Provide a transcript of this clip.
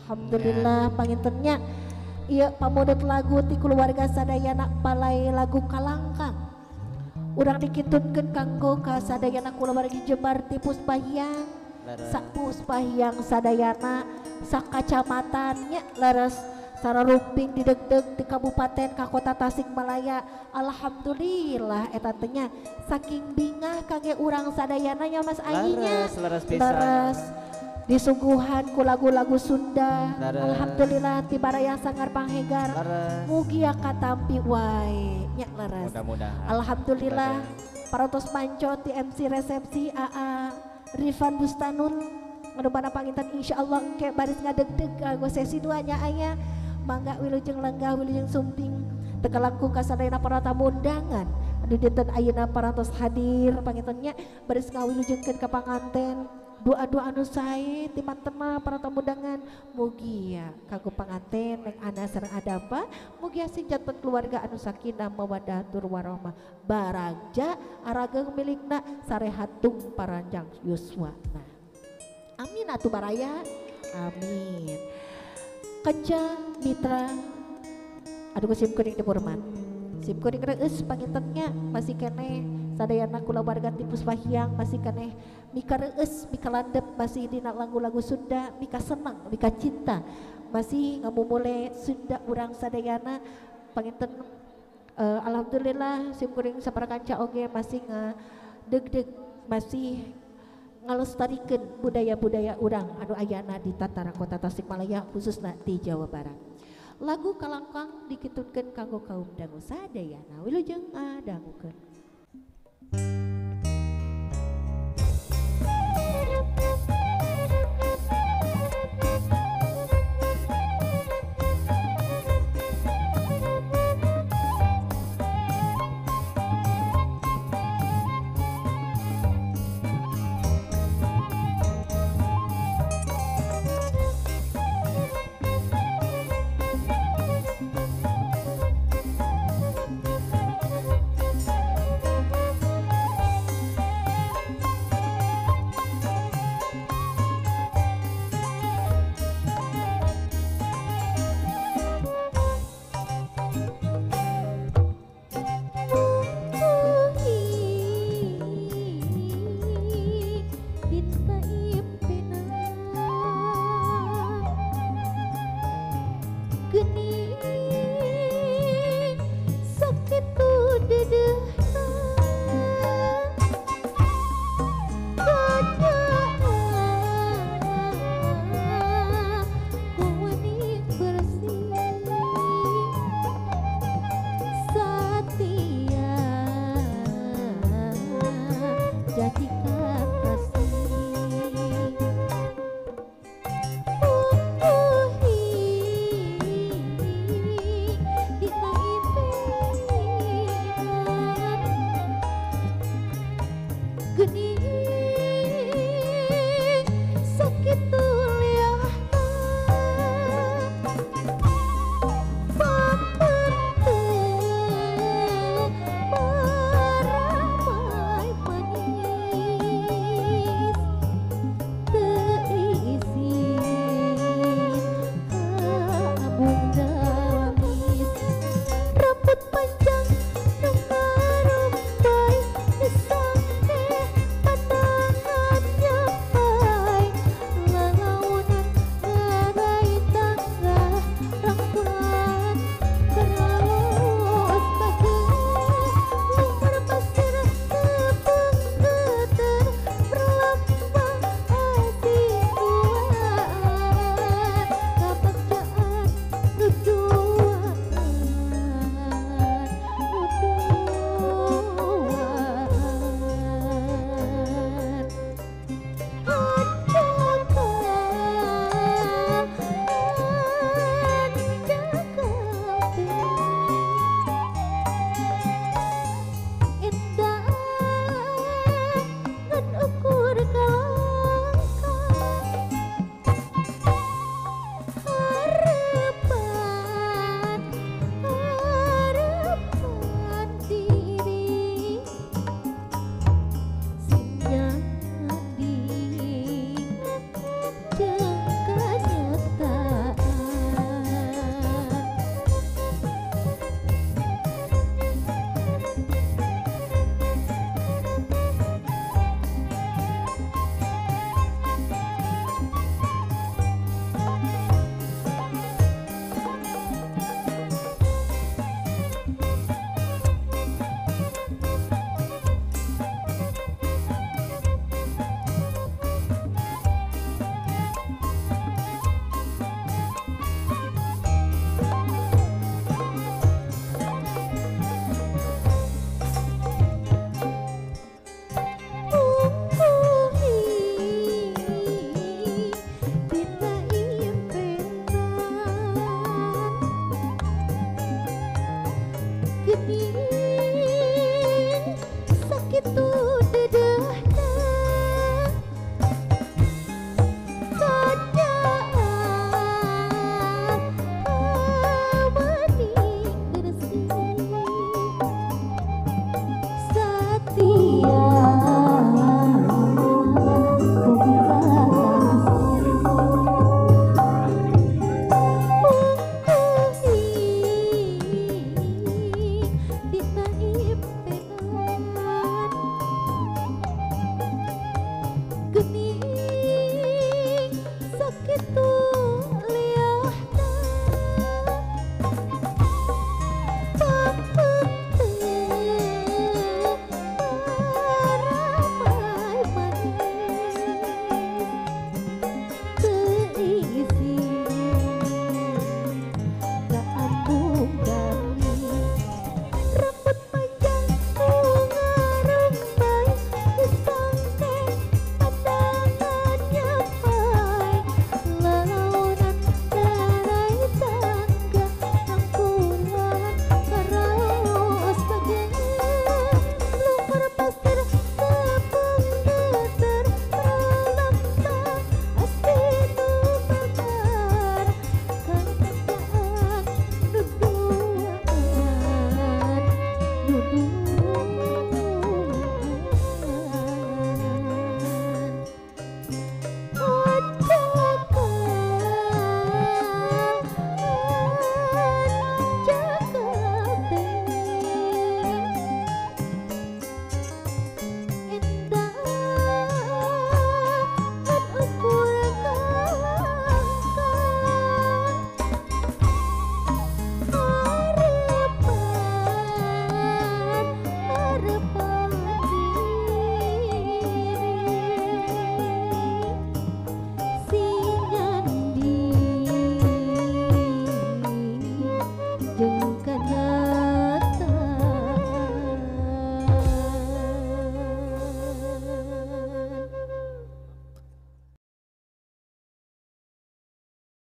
Alhamdulillah pangintennya ieu pamudut lagu ti keluarga sadayana palai lagu Kalangkang. Urang dikitunkeun kanggo ka sadayana kulawargi Jembar ti Puspahiang. Sak Puspahiang sadayana sakacamatan nya leres sararumping didegdeg di kabupaten ka kota Tasikmalaya. Alhamdulillah eta teh nya saking bingah kangge urang sadayana nya Mas Ayi nya. Leres, leres pisan. Leres disuguhan ku lagu-lagu Sunda. Leres. Alhamdulillah ti baraya sangar panghegar. Leres. Mugia katampi wae nya leres. Mudah-mudahan. Alhamdulillah Leres. Parantos manco ti MC resepsi AA Rifan Bustanul anu mana panginten insyaallah engke baris ngadegdeg kanggo sesi 2 nya aya. Mangga wilujeng lenggah wilujeng sumping teu langkung ka sadayana para tamu undangan anu dinten ayeuna parantos hadir panginten nya baris ngawilujengkeun ka panganten doa-doa anu sae ti mantema para tamu undangan mugia kanggo panganten Neng Ana sareng Adapa mugia sing janten keluarga anu sakinah mawaddah tur warahmah baragja arageng milikna sarehatung paranjang yuswana. Amin atuh baraya. Amin. Kenca mitra aduh sim kuring dipurman sim kuring reus pangintennya masih keneh sadayana kulawarga ti Puspahiang masih keneh mika reus mika landep masih dina lagu-lagu Sunda mika senang mika cinta masih ngamumule Sunda urang sadayana panginten alhamdulillah sim kuring saparakanca oge masih ngadegdeg masih ngalestarikeun budaya-budaya urang anu ayana di Tatara Kota Tasikmalaya khususna di Jawa Barat. Lagu Kalangkang dikitunkeun kanggo kaum dangu sadayana wilujeng ngadangukeun.